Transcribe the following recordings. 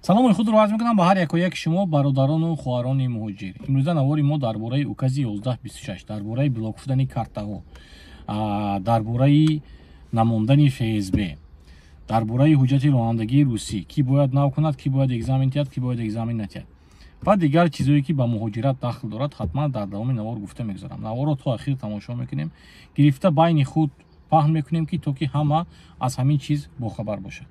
Саломи худро арз мекунам ба ҳар яко яки шумо, бародарону хоҳарони муҳоҷир. Имрӯза навори мо дар бораи укази 1126, дар бораи блок шудани картаҳо, дар бораи намондани ФСБ, дар бораи ҳуҷҷати ронандагии русӣ, кӣ бояд нав кунад, кӣ бояд экзамен тиҳад, кӣ бояд экзамен натиҳад ва дигар чизое, ки ба муҳоҷират дахл дорад, ҳатман дар давоми навор гуфта мегузарам. Наворро то ахир тамошо мекунем, гирифта байни худ паҳн мекунем, ки то ки ҳама аз ҳамин чиз бохабар бошад.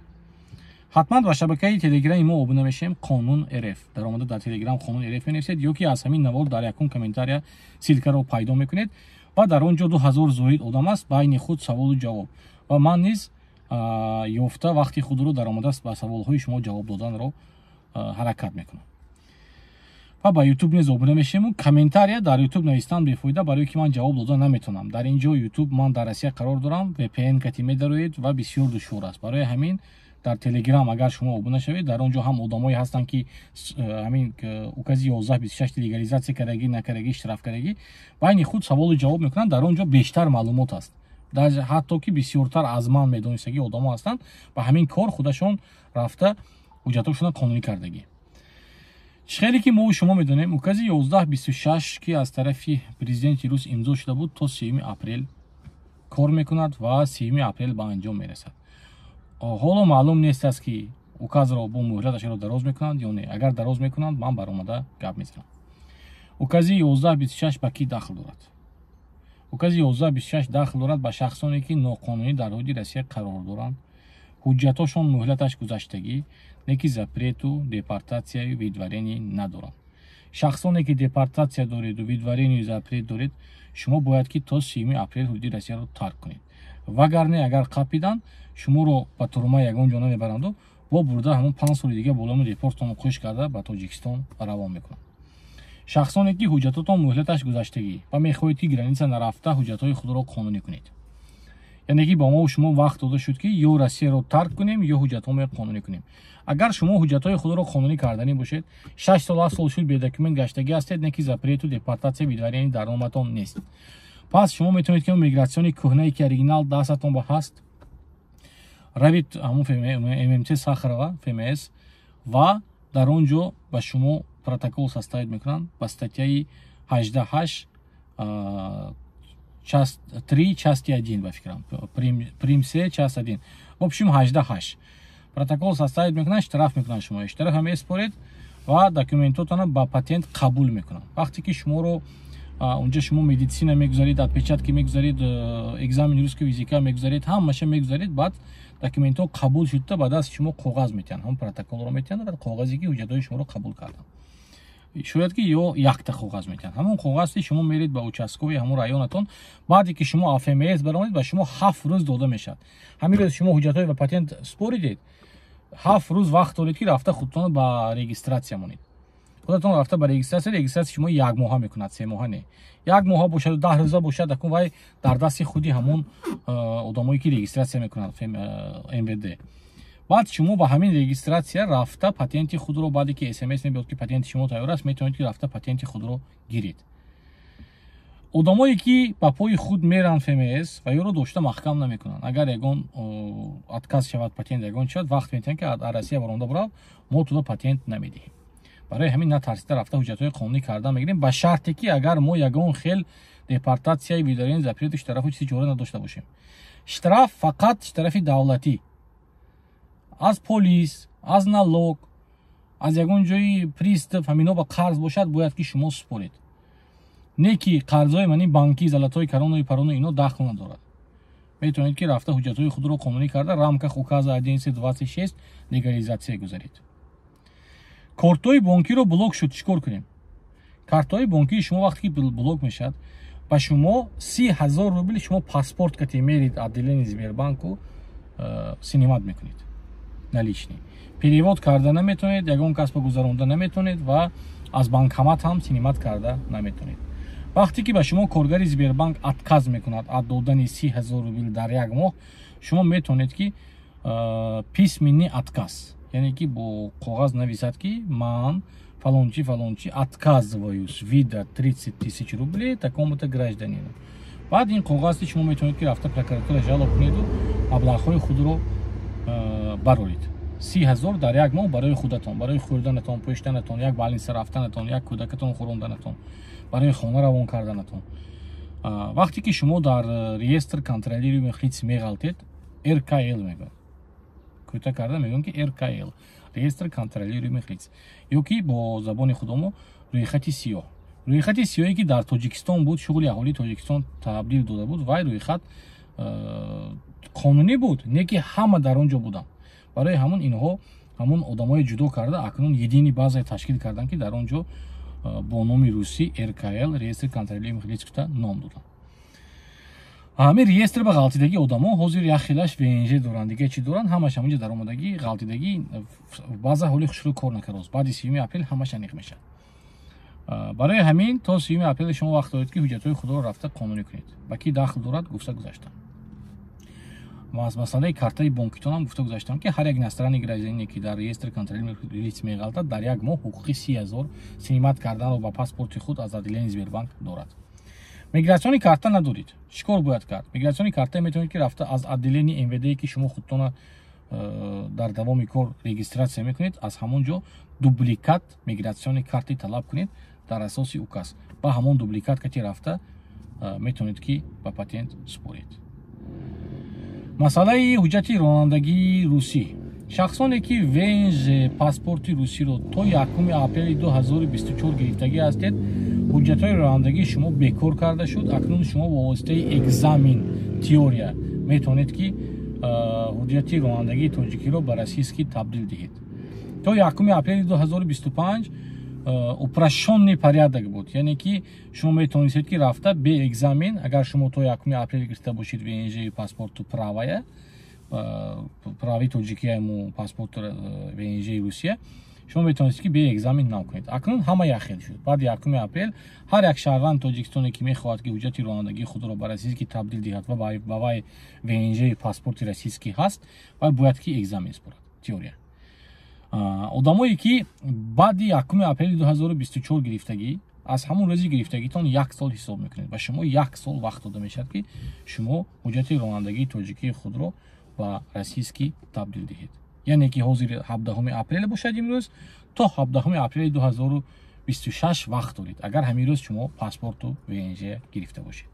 Ҳатман ба шабакаи Телеграми мо обуна мешавем, Қонун РФ. Даромада дар Телеграм Қонун РФ менависед ё ки аз ҳамин навор дар якум комментария ссылкаро пайдо мекунед ва дар он ҷо 2000 зоид одам аст, байни худ саволу ҷавоб, ва ман низ ёфта вақти худро даромада ба саволҳои шумо ҷавоб доданро ҳаракат мекунам. Ва ба Ютуб низ обуна мешавему комментария дар Ютуб навистан бефоида, барое ки ман ҷавоб дода наметавонам. Дар ин ҷо Ютуб, ман дар Россия қарор дорам, VPN кати медароед ва бисёр душвор аст. Барои ҳамин дар Телеграм агар шумо обуна шавед, дар он ҷо ҳам одамое ҳастанд, ки ҳамин укази 1126 легализатсия кардагӣ, накардагӣ, штраф кардагӣ, байни худ саволу ҷавоб мекунанд. Дар он ҷо бештар маълумот аст, ҳатто ки бисёртар аз ман медонистагӣ одамо ҳастанд, ба ҳамин кор худашон рафта ҳуҷҷатошонро қонунӣ кардагӣ. Хеле ки мову шумо медонем, укази 1126, ки аз тарафи президенти рус имзо шуда буд, то 3 апрел кор мекунад ва 3 апрел ба анҷом мерасад. Ҳоло маълум нест аст, ки указро бо муҳлаташро дароз мекунанд ё не. Агар дароз мекунанд, ман баромада гап мезанам. Укази 1126 ба кӣ дахл дорад? Укази 1126 дахл дорад ба шахсоне, ки ноқонунӣ дар ҳудуди Россия қарор доранд, ҳуҷҷатошон муҳлаташ гузаштагӣ, не ки запрету депортатсияю выдворение надоранд. Шахсоне, ки депортатсия дореду выдворению, запрет доред, шумо бояд ки то 3 апрел ҳудуди Россияро тарк кунед, вагарне агар қапиданд, шуморо ба турма ягон ҷо намебаранду бо бурда ҳамон 5 соли дига боломи депортонро қӯш карда ба Тоҷикистон равон мекунанд. Шахсоне, ки ҳуҷҷатотон муҳлаташ гузаштагӣ ва мехоҳед, ки граница нарафта ҳуҷҷатҳои худро қонунӣ кунед, яъне ки ба мо шумо вақт дода шуд, ки ё Россияро тарк кунем, ё ҳуҷҷатҳоро қонунӣ кунем. Агар шумо ҳуҷҷатҳои худро қонунӣ карданӣ бошед, 6 сол, 7 сол шуд бедокумент гаштагӣ ҳастед, не ки запрету депортатсия, выдворение дар номатон нест, пас шумо метавонед, ки мигратсиони кӯҳнае, ки оригинал дастатон ба ҳаст, равид ҳамон ММЦ Сахарова, ФМС, ва дар он ҷо ба шумо протокол составить мекунанд ба статьяи 18, часть 3, части 1, ба фикрам, прим се, часть 1, в общем, 18 протокол составить мекунанд, штраф мекунанд шумо. Штрафа меспоред ва документотона ба патент қабул мекунанд. Вақте ки шуморо унҷа шумо медицина мегузаред, отпечатки мегузаред, экзамен русского языка мегузаред, ҳамаша мегузаред, баъд документҳо қабул шудта, ба даст шумо коғаз метиҳанд, ҳамон протоколро метиҳанд ва коғазе, ки ҳуҷҷатҳои шуморо қабул карданд. Шояд ки ё якта коғаз метиҳанд. Ҳамон коғазе шумо меред ба участкови ҳамон районатон. Баъде ки шумо ФМС баромадед, ба шумо 7 рӯз дода мешавад. Ҳамин рӯз шумо ҳуҷҷатҳои ба патент споридед, 7 рӯз вақт доред, ки рафта худтонро ба регистратсия монед. Худатон рафта ба регистратсия. Регистратсия шумо як моҳа мекунад, 3 моҳа не, як моҳа бошаду 10 рӯза бошад, акун вай дар дасти худи ҳамон одамое, ки регистратсия мекунанд, МВД. Баъд шумо ба ҳамин регистратсия рафта патенти худро, баъде ки СМС мебиёд, ки патенти шумо тайёр аст, метавонед, ки рафта патенти худро гиред. Одамое, ки ба пои худ меранд ФМС, ва ёро дошта маҳкам намекунанд. Агар ягон отказ шавад патент, ягон шавад, вақт метиҳанд, ки аз Россия баромада бурав, мо туда патент намедиҳем. Барои ҳамин натарсида рафта ҳуҷҷатҳои қонунӣ карда мегирем, ба шарте ки агар мо ягон хел депортатсияи, выдворение, запрету, штрафу, чизи ҷора надошта бошем. Штраф фақат штрафи давлатӣ аз полис, аз налог, аз ягон ҷои пристав, ҳамино ба қарз бошад, бояд ки шумо супоред. Не ки қарзҳои мани банкӣ, золотой корону парону, ино дахл надорад. Метавонед, ки рафта ҳуҷҷатҳои худро қонунӣ карда, рамках указа 1126 легализатсия гузаред. Кортҳои бонкиро блок шуд, чӣ кор кунем? Картҳои бонкии шумо вақте ки блок мешавад, ба шумо 30 000 рубл, шумо паспорт кати мерид отделение Сбербанку, снимать мекунед наличный. Перевод карда наметавонед, ягон кас ба гузаронда наметавонед ва аз банкомат ҳам снимать карда наметавонед. Вақте ки ба шумо коргари Сбербанк отказ мекунад аз додани 30 000 рубл дар як моҳ, шумо метавонед, ки письменный отказ, яъне ки бо коғаз нависад, ки ман фалончи, фалончи, отказываюсь выдать 30 тысяч рублей такому-то гражданину. Баъд ин коғази шумо метавонед, ки рафта прокуратура жалоб кунеду маблағҳои худро бароред. 30 000 дар як моҳ барои худатон, барои хӯрданатон, пӯшиданатон, як больница рафтанатон, як кӯдакатон хӯронданатон, барои хона равон карданатон. Вақте ки шумо дар реестр контролируемых лиц меғалтед, РКЛ мегӯяд, кӯта карда мегӯям, ки РКЛ, реестр контролируемых лиц, ё ки бо забони худомо рӯйхати сиёҳ. Рӯйхати сиёҳе, ки дар Тоҷикистон буд, шуғли аҳолии Тоҷикистон табдил дода буд, вай рӯйхат қонунӣ буд, не ки ҳама дар он ҷо буданд. Барои ҳамон инҳо ҳамон одамои ҷудо карда, акнун единый база ташкил карданд, ки дар он ҷо бо номи русӣ РКЛ, реестр контролируемых лиц гуфта ном доданд. Ҳамин реестр ба ғалтидагии одамо ҳозир як хелаш ВНЖ доранд, дига чӣ доранд, ҳамаш ҳаминҷо даромадагӣ, ғалтидагӣ. Баъза ҳоли хушрӯ кор накардааст. Баъди 30-уми апрел ҳамаш аниқ мешавад. Барои ҳамин то 30-уми апрел шумо вақт доред, ки ҳуҷҷатҳои худро рафта қонунӣ кунед. Ба ки дахл дорад, гуфта гузаштам. Аз масъалаи картаи бонкитонам гуфта гузаштам, ки ҳар як иностранный гражданине, ки дар реестр контролируемых лиц меғалтад, дар як моҳ ҳуқуқи 30 000 снимать карданро ба паспорти худ аз отделении Сбербанк дорад. Миграционный карта надоред, чӣ кор бояд кард? Миграционный карта метавонед, ки рафта аз отделении МВД, ки шумо худтона дар давоми кор регистрация мекунед, аз ҳамон ҷо дубликат миграционный карти талаб кунед дар асоси указ. Ба ҳамон дубликат кати рафта метавонед, ки ба патент супоред. Масъалаи ҳуҷҷати ронандагии русӣ: шахсоне, ки ВНЖ, паспорти русиро то 1 апрели 2024 гирифтагӣ ҳастед, ҳуҷҷатҳои ронандагии шумо бекор карда шуд. Акнун шумо бо воситаи экзамен теория метавонед, ки ҳуҷҷати ронандагии тоҷикиро ба российский табдил диҳед. То 1 апрели 2025 упрощенный порядок буд, яъне ки шумо метавонистед, ки рафта бе экзамен, агар шумо то 1 апрел гирифта бошед ВНЖ, паспорту правая, прави тоҷикияму паспорту ВНЖ Русия, шумо метавонистед, ки бе экзамен нав кунед. Акнун ҳама якхел шуд. Баъди 1 апрел ҳар як шаҳрванд Тоҷикистоне, ки мехоҳад, ки ҳуҷҷати ронандагии худро ба российский табдил диҳад ва ба вай ВНЖ, паспорти российский ҳаст, вай бояд, ки экзамен супорад, теория. Одамое, ки баъди 1 апрели 2024 гирифтагӣ, аз ҳамон рӯзи гирифтагитон як сол ҳисоб мекунед. Ба шумо як сол вақт дода мешавад, ки шумо ҳуҷҷати ронандагии тоҷикии худро ба российский табдил диҳед. Яъне ки ҳозир 17 апрел бошад имрӯз, то 17 апрели 2026 вақт доред, агар ҳамин рӯз шумо паспорту ВНЖ гирифта бошед.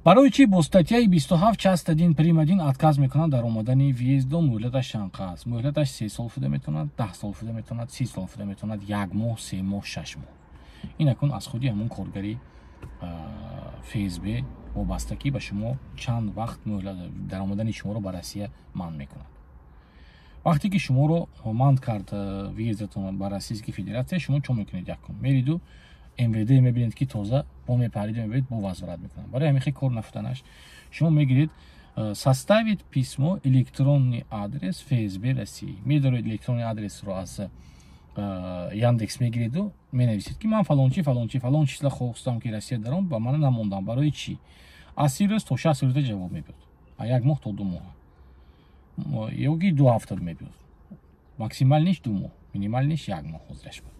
Барои чӣ бо статьяи 27 часть 1 прим 1 отказ мекунанд дар омадани въездо? Муҳлаташ чанқа аст? Муҳлаташ 3 сол шуда метавонад, 10 сол шуда метавонад, 30 сол шуда метавонад, як моҳ, 3 моҳ, 6 моҳ. Ин акун аз худи ҳамон коргари ФСБ вобаста, ки ба шумо чанд вақт дар омадани шуморо ба Россия манъ мекунад. Вақте ки шуморо манъ кард въездатон ба Российский Федерация, шумо чо мекунед? Якум мериду МВД мебинед, ки тоза бо мепариду мебинед, бо возврат мекунад. Барои ҳамин хел кор нафтанаш шумо мегиред, составить письмо, электронный адрес ФСБ России медоред, электронный адресро аз Яндекс мегиреду менависед, ки ман фалончи, фалончи, фалон числа хостам, ки Россия даром, ба мана намондам, барои чӣ? Аз 30 рӯз то 60 рӯза ҷавоб мебиёд, як моҳ то 2 моҳ ё ки 2 ҳафта мебиёд, максимальныйш 2 моҳ, минимальныйш як моҳ ҳозираш буд.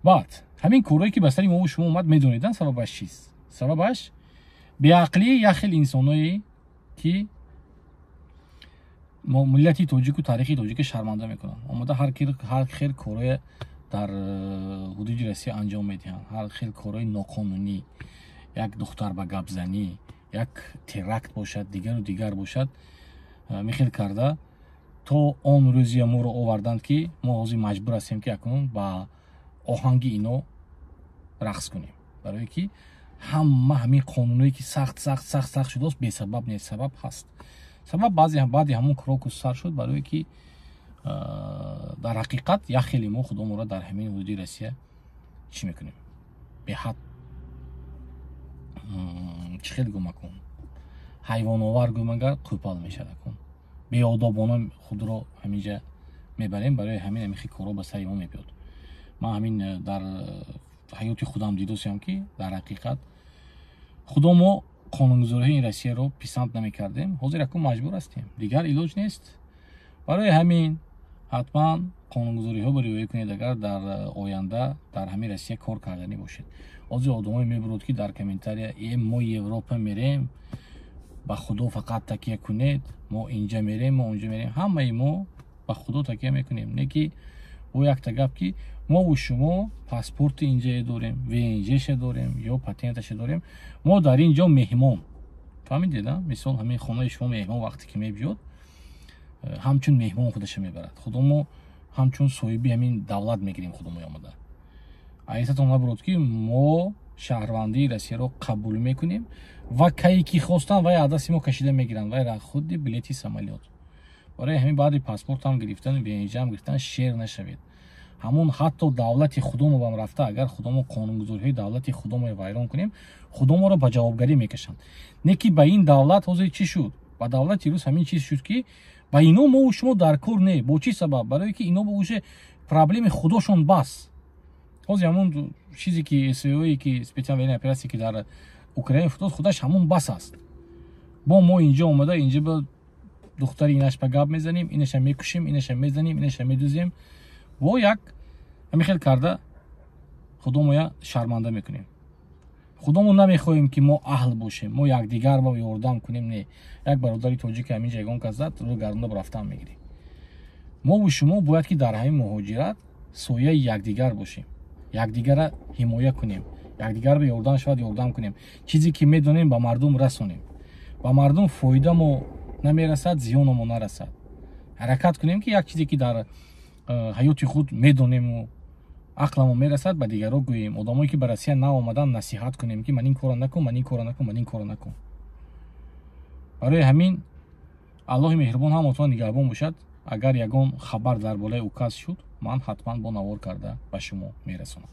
Баъд ҳамин корое, ки ба сари мову шумо омад, медонидан сабабаш чист? Сабабаш беақлии як хел инсоное, ки миллати тоҷику таърихи тоҷика шарманда мекунанд, омада ҳар хел корое дар ҳудуди Россия анҷом медиҳанд, ҳар хел корҳои ноқонунӣ, як духтар ба гапзанӣ, як теракт бошад, дигару дигар бошад, михел карда то он рӯзия моро оварданд, ки мо ҳозир маҷбур ҳастем, ки акнун ба оҳанги ино рақс кунем. Барое ки ҳама ҳамин қонуное, ки сахт, сахт, сахт, сахт шудааст, бесабаб нест, сабаб ҳаст. Сабаб баъзе баъди ҳамон Крокус сар шуд, барое ки дар ҳақиқат як хеле мо худомонро дар ҳамин ҳудуди Россия чӣ мекунем, беҳад чӣ хел гум акун, ҳайвоновар гум, агар қӯпал мешавад, акун беодобона худро ҳаминҷа мебарем. Барои ҳамин ҳамихи корҳо ба сари мо мебиёд. Ман ҳамин дар ҳаёти худам дидосиям, ки дар ҳақиқат худо мо қонунгузориҳои ин Россияро писанд намекардем, ҳозир акун маҷбур ҳастем, дигар илоҷ нест. Барои ҳамин ҳатман қонунгузориҳоро риоя кунед, агар дар оянда дар ҳамин Россия кор карданӣ бошед. Ҳозир одамое мебурод, ки дар комментария: «Э, мо Европа мерем». Ба Худо фақат такя кунед, мо инҷа мерем, мо онҷа мерем. Ҳамаи мо ба Худо такя мекунем, не ки бо якта гап, ки мову шумо паспорти инҷае дорем, ВНЖша дорем ё патенташа дорем. Мо дар ин ҷо меҳмон, фаҳмидед? Мисол, ҳамин хонаи шумо меҳмон вақте ки мебиёд, ҳамчун меҳмон худаша мебарад. Худомо ҳамчун соҳиби ҳамин давлат мегирем худомо омада. Айсатон набурод, ки мо шаҳрвандии Россияро қабул мекунем ва кае ки хостанд, вай аз дасти мо кашида мегиранд, вай худи билети самолёт. Барои ҳамин баъди паспортам гирифтан, ВНЖам гирифтан, шер нашавед. Ҳамон ҳатто давлати худомобам рафта, агар худомо қонунгузориҳои давлати худомо вайрон кунем, худоморо ба ҷавобгарӣ мекашанд. Не ки ба ин давлат ҳозир чӣ шуд? Ба давлати рус ҳамин чиз шуд, ки ба ино мову шумо дар кор не. Бо чӣ сабаб? Барое ки ино уже проблеми худошон бас. Ҳозир ҳамон чизе ки СВОе, ки специальная военная операция, ки дар Украина футод, худаш ҳамон бас аст. Бо мо инҷо омада, инҷа ба духтари инаш ба гап мезанем, инаша мекушем, инаша мезанем, инаша медузем. Бо як ҳамин хел карда худомоя шарманда мекунем. Худомо намехоҳем, ки мо аҳл бошем, мо якдигар ба ёрдам кунем. Не, як бародари тоҷик ҳаминҷа ягон кас зад, рӯ гардонда рафтан мегирем. Мову шумо бояд ки дар ҳамин муҳоҷират сояи якдигар бошем, якдигарра ҳимоя кунем, якдигар ба ёрдам шавад, ёрдам кунем, чизе ки медонем, ба мардум расонем. Ба мардум фоида мо намерасад, зиёнамо нарасад. Ҳаракат кунем, ки як чизе ки дар ҳаёти худ медонему ақламо мерасад, ба дигарро гӯем. Одамое ки ба Россия наомадан, насиҳат кунем, ки ман ин корро накун, ман ин корро накун, ман ин корро накун. Барои ҳамин Аллоҳи меҳрубон ҳаматон нигаҳбон бошад. Агар ягон хабар дар бораи указ шуд, ман ҳатман бо навор карда ба шумо мерасонам.